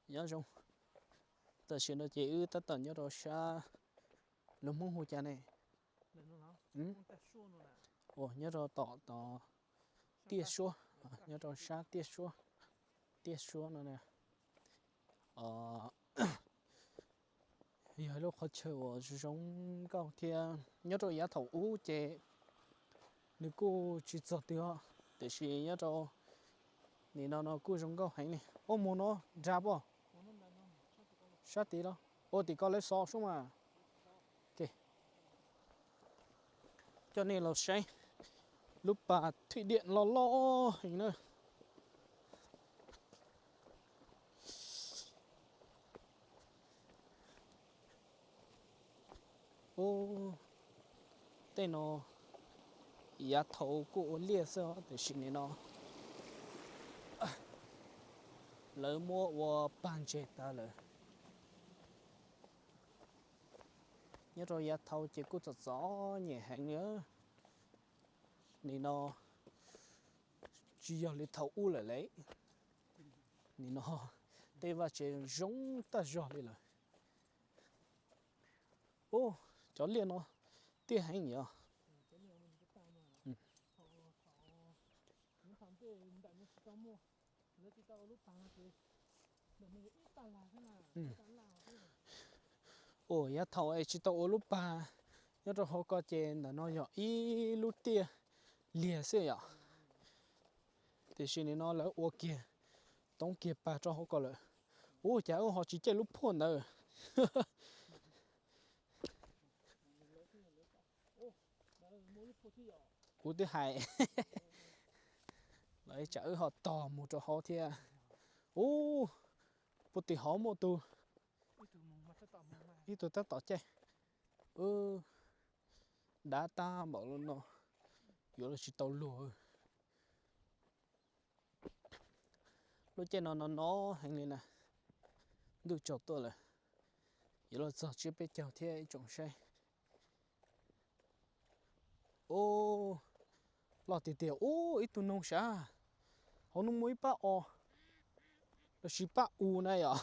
Nyob zoo, tam sim no ces wb tab tom nyob rau sab, lus Hmoob hu cas ne? Nyob rau tom tod, Tiaj Suab, nyob rau sab Tiaj Suab, Tiaj Suab no na. Yog lub qhov chaw uas zoo nkauj thiab nyob rau yav thaum ub ces nws kuj tsis txog twg os, tiam sis nyob rau nim no no kuj zoo nkauj heev li. Ua mus no nrad pob, sab tid los ua tim ko lawv xov sub mas. Coj nej los saib lub pas thwj diam loj loj heev na. Ub, tej no yav thaum kuj ua liaj xwb os, tiam sis nim no lawv muab ua pag ntses tag lawm. Nyob rau yav thaum ces kuj txom txom nyem heev li. Nim no tsis yog li thaum ub lawm le. Nim no tej vaj tsev zoo tag zog li lawm. Ub, cov liaj no tiaj heev yom. Ua yav thaum es tsis tau ua lub pag nyob rau hauv ko ces ntawm no yog ib lub tiaj liag xwb yom. Tiam sis nim no lawv ua kiag, toob kiag pag rau hauv ko lawm. Ub, cas wb ho tsis caij lub phuaj ntawd. Kuv twb hais, lawv tsam wb ho tog mus rau hauv thiab. Ub, puag tim hauv muaj tus, ib tug tab tom caij. Dav tag npaum li no, yuav los tsis tau luag. Lub caij no no no heev li na, ntuj tsaus tuaj lawm, yuav los txog tsiab peb caug thiab ib tsoom saib. Ub, loj tiag tiag. Ub, ib tug noog sav, hauv no muaj ib pab os, los sis pab u na yom.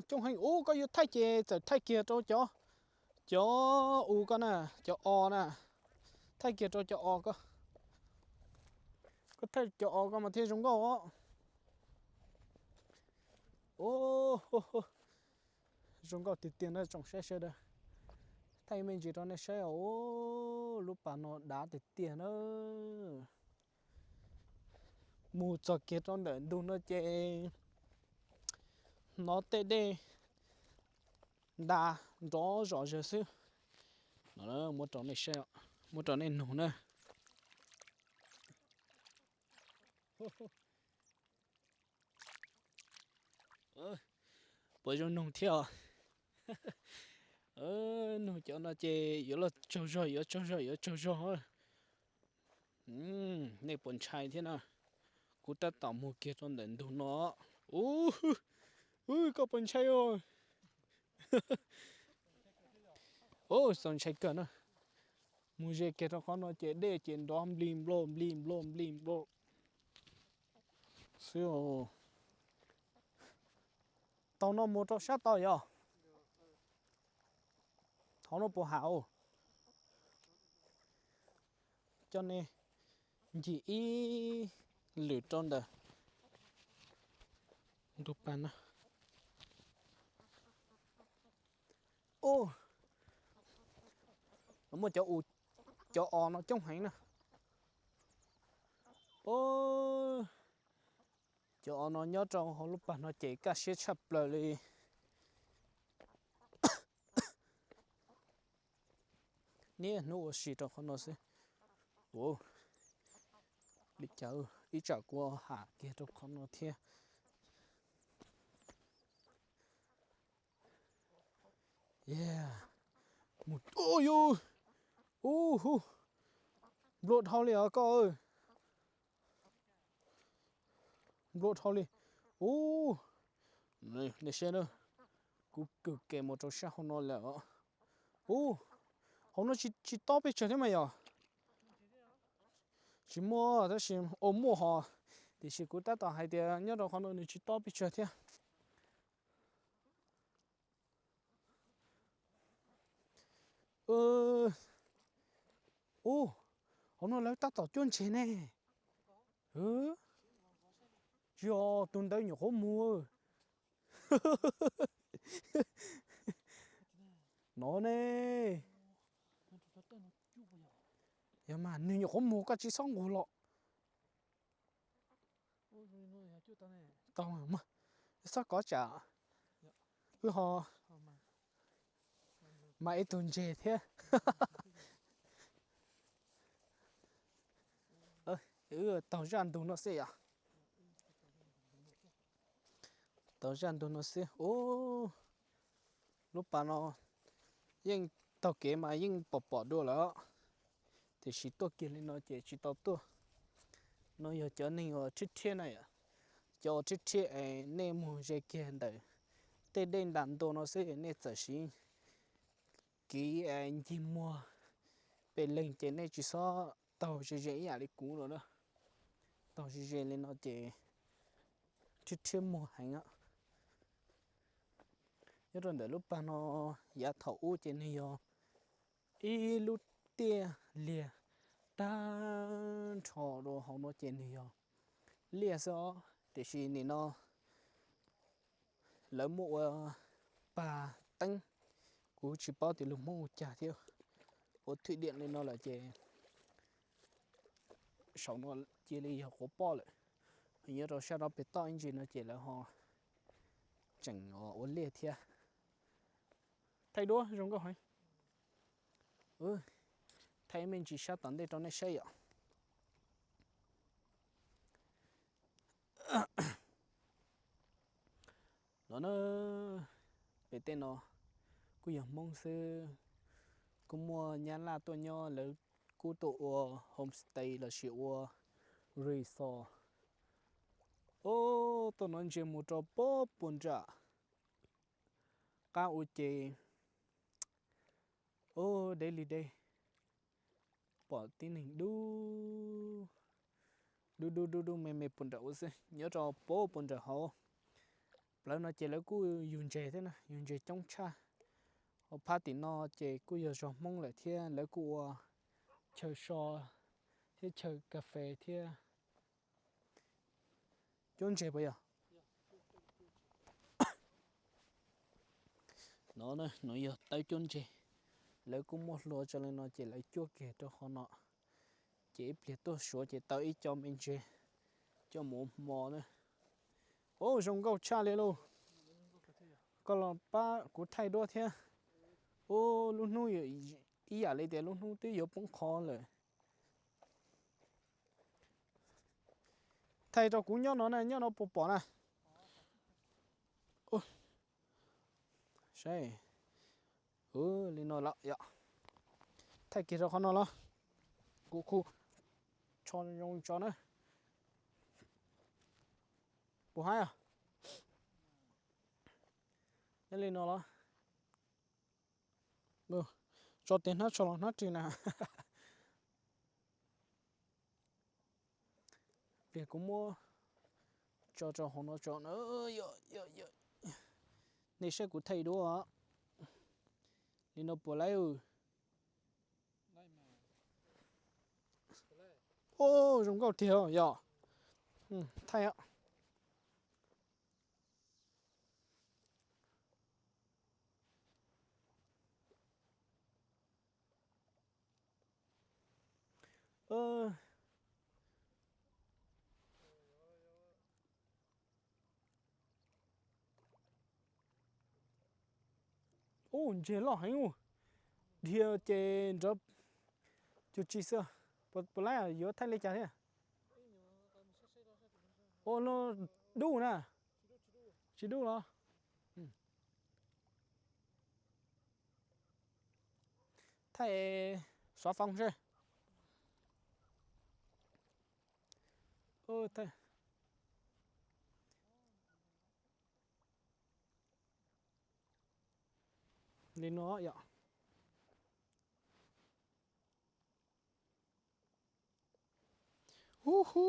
Coob heev. Ub, koj yuav thaij ces txawm thaij kiag rau cov, cov u ko na, cov os na, thaij kiag rau cov os ko. Koj thaij cov os ko mas thiaj zoo nkauj os. Zoo nkauj tiag tiag na tsoom saib sawv daws. Thaij me ntsis rau nej saib os, lub pas no dav tiag tiag na. Mus txog kiag rau ntawm ntug no ces hnov tej dej nta nrov zom zaws xwb. No, muab rau nej saib, muab rau nej nug na. Puas zoo nug thiab os? Nug cov no ces yuav los tsaug zog, yuav tsaug zog, yuav tsaug zog. Nej puas ntshai thiab na? Kuv tab tom mus kiag rau ntawm ntug no. Ub, koj puas ntshai os? Ub, txaus ntshai kawg na. Mus ze kiag rau qhov no ces dej ces nrov nplig nploj nplig nploj nplig nploj xwb. Taug no mus rau sab tod yog. Hauv no puas haum? Coj nej ncig ib lwm rau ntawm ntug pas no. Ub, muaj cov, cov os no coob heev na. Cov os no nyob rau hauv lub pas no ces kaj siab tshaj plaws li. Niaj hnub ua si rau qhov no xwb. Ua li cas ib tsam kuv ham kiag rau qhov no thiab. Mus, ub, ub hu, nplua dhau li os koj. Nplua dhau li. Ub, nej saib na, kuv kwv kev mus rau sab hauv no lawm os. Ub, hauv no tsis tob pes tsawg thiab mas yog. Tsis muaj tab sis, ua muaj hos, Tiam sis kuv tab tom hais tias nyob rau qhov no nws tsis tob pes tsawg thiab. Ub, hauv no lawv tab tom cuab ntseg ne. Tsis yog, tus ntawd nyuam qhuav mus. No ne. Yog mas nws nyuam qhuav mus, koj tsis txhob nqus los. Tau, txhob kov tsam wb ho mas ib tug ntseg thiab. Wb taug zaj ntug no xwb yom. Taug zaj ntug no xwb. Ub, lub pas no yeej taug kev mas yeej pom pom dua lawm, tiam sis tuaj kiag li no ces tsis tau tuaj. No yog cov neeg uas rhiab rhiab na yom, cov uas rhiab rhiab es nej mus ze kiag ntawm tej dej ntas ntua no xwb nej txawm siv kiv ncig muag pem leeg ces nej tsis txhob taug ze ze ib yam li kuv lawm na. Taug ze ze li no ces rhiab rhiab muag heev. Nyob rau ntawm lub pas no, yav thaum ub ces nws yog ib lub tiaj liag tag nrho rau hauv no ces nws yog liaj xwb os, tiam sis nim no lawv muaj ua pag teeb, kuv tsis paub tias lus Hmoob ua cas thiab, ua thwj diam li no lawm ces saum no cia li yog quav poj lawm. Nyob rau sab rov pem toj ib ntsis no ces lawv ho tseem ua liaj thiab. Thaij duab zoo nkauj heev. Thaij me ntsis sab tom ntej rau nej saib yom. No na, pem tej no kuj yog Hmoob xwb, kuj muaj Nyab Laj tuaj nyob, lawv kuj tuaj ua homestay lossis ua resort. Ub, tuaj no ntsia mus rau pem puag nram qab ua ces, ub, deb li deb, pom tib neeg dub dub dub dub dub me me puag nram ua xwb, nyob rau pem puag nram hauv. Plawv no ces lawv kuj yug ntses thiab na, yug ntses coob tshaj. Hauv phab tim no ces kuj yog zos Hmoob lawm thiab, lawv kuj ua chaw so thiab chaw kas fes thiab. Cuab ntses puas yog? No, no yog tawb cuab ntses, lawv kuj muaj hlua tso li no ces lawv cuab kiag rau qhov no, ces ib pliag tuaj suav ces tau ib co me ntses coj mus hmo na. Ub, zoo nkauj tshaj li lauj. Koj los pab kuv thaij duab thiab. Ub, lub hnub ib yam li tias lub hnub twb yuav poob qho lawm. Thaij rau kuv nyob no na, nyob no puas pom na? Saib, li no los yom. Thaij kiag rau qhov no los, kuv kuj tso zoo tso na. Puas haib os? Nyob li no los, tso tias hnab tso los hnab ris na. Pliag kuv muab tso rau hauv no tso na. Nej saib kuv thaij duab. Li no puas laib? Ub, zoo nkauj tiag yom. Thaij. Ub, ntses loj heev ub. Dhia ces nrov cuag tsi xwb. Puas laib yuav thaij li cas thiab? Ua no dub na. Tsis dub los? Thaij xov foo seb. Li no yom. Hu hu.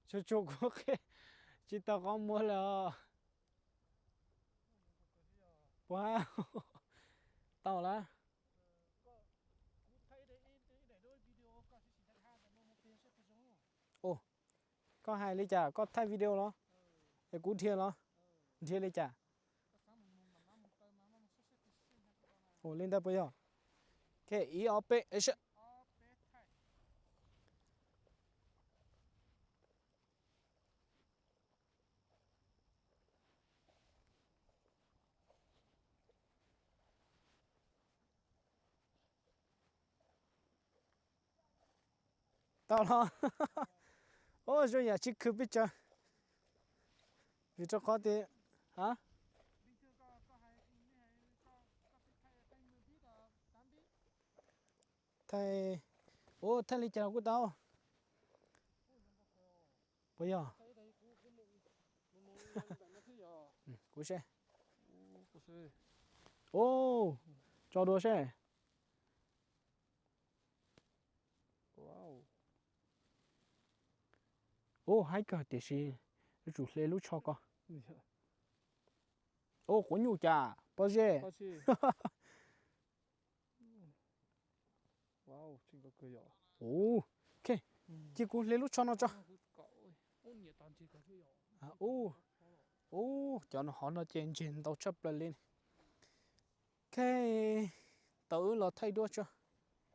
Tsuas tsuas kuv qhia tsis tau qhov muag lawm os. Puas tau lawm? Ua, koj hais li cas, koj thaij video los? Es kuv dhia los? Dhia li cas? Ua li ntawd puas yog? Ib ob peb. Tau los? Ua zoo yam tsis khwv pes tsawg. Vim rau qhov tias, ha, thaij, ua thaij li cas los kuj tau. Puas yog? Kuv seb. Ua, tso dua seb. Ua, haib kawg tiam sis yuav tsum hle lub tsho ko. Ua, quav nyuj cas pob zeb. Ua, ok, cia kuv hle lub tsho no tso. Ua, cov no hov no ces ntseg ntau tshaj plaws li. Ok, tau wb los thaij duab tso.